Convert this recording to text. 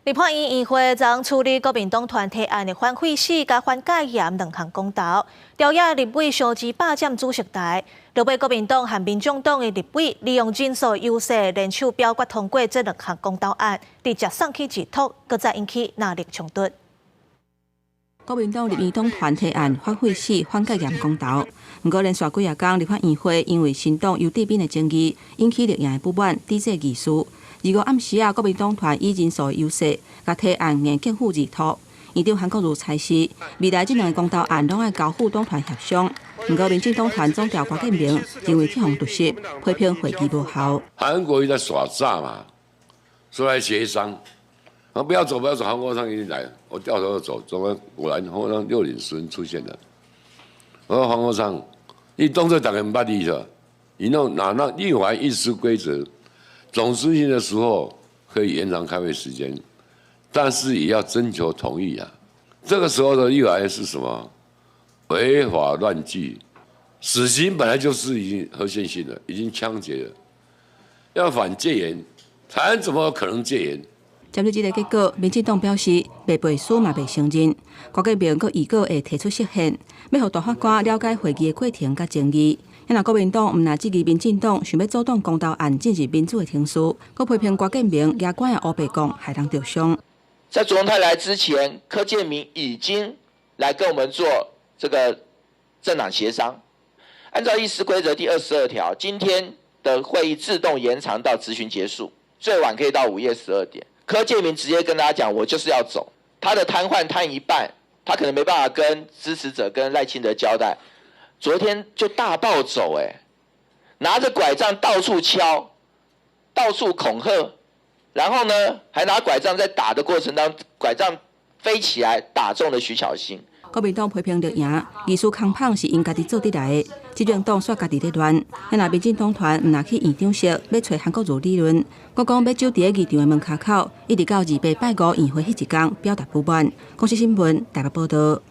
立法院院會將處理國民黨團提案的反廢死佮反戒嚴兩項公投，朝野立委相持霸佔主席台。落尾國民黨和民眾黨的立委利用人數優勢，聯手表決通過這兩項公投案，直接送去入托，閣再引起藍綠衝突。國民黨立院黨團提案反廢死、反戒嚴公投，毋過連續幾仔工立法院會因為新黨游智敏的爭議，引起綠營的不滿，抵制議事。二五暗時啊，國民黨團以人數優勢，共提案硬政府入托。院長韓國瑜裁示，未來這兩个公投案攏愛交付黨團協商。毋過民進黨團總召郭建明認為這項突襲，批評會議無效。韓國瑜在耍詐嘛，說來協商，啊不要走不要走，黃國昌已經來了，我掉頭就走，怎麼果然黃國昌6點10分出現了。我說黃國昌，你當作逐家毋捌你是吧？你弄哪那立法議事規則？總質詢的時候可以延長開會時間，但是也要徵求同意啊。這個時候的立法院是什麼？違法亂紀，死刑本來就是已經合憲性了，已經槍決了，要反戒嚴，台灣怎麼可能戒嚴？針對這个結果，民進黨表示袂背書嘛袂承認。郭建明閣預告會提出釋憲，欲予大法官了解會議的過程佮爭議。若國民黨毋但質疑民進黨想欲阻擋公投案進入民主的程序，閣批評郭建明蜈蚣仔烏白講，害人著傷。在卓榮泰來之前，柯建銘已經來跟我們做這個政黨協商。按照議事規則第22條，今天的會議自動延長到質詢結束，最晚可以到午夜12點。柯建銘直接跟大家講，我就是要走。他的癱瘓癱一半，他可能沒辦法跟支持者、跟賴清德交代。昨天就大暴走，欸，拿着拐杖到處敲，到處恐嚇，然後呢，還拿拐杖在打的過程當中，拐杖飛起來打中了徐巧芯。國民黨批評綠營，議事空芳是𪜶家己做得來的，執政黨煞家己咧亂。若民進黨團毋若去院長室欲揣韓國瑜理論，閣講欲守佇咧議場的門跤口，一直到28拜五院會彼一工表達不滿。公視新聞台北報導。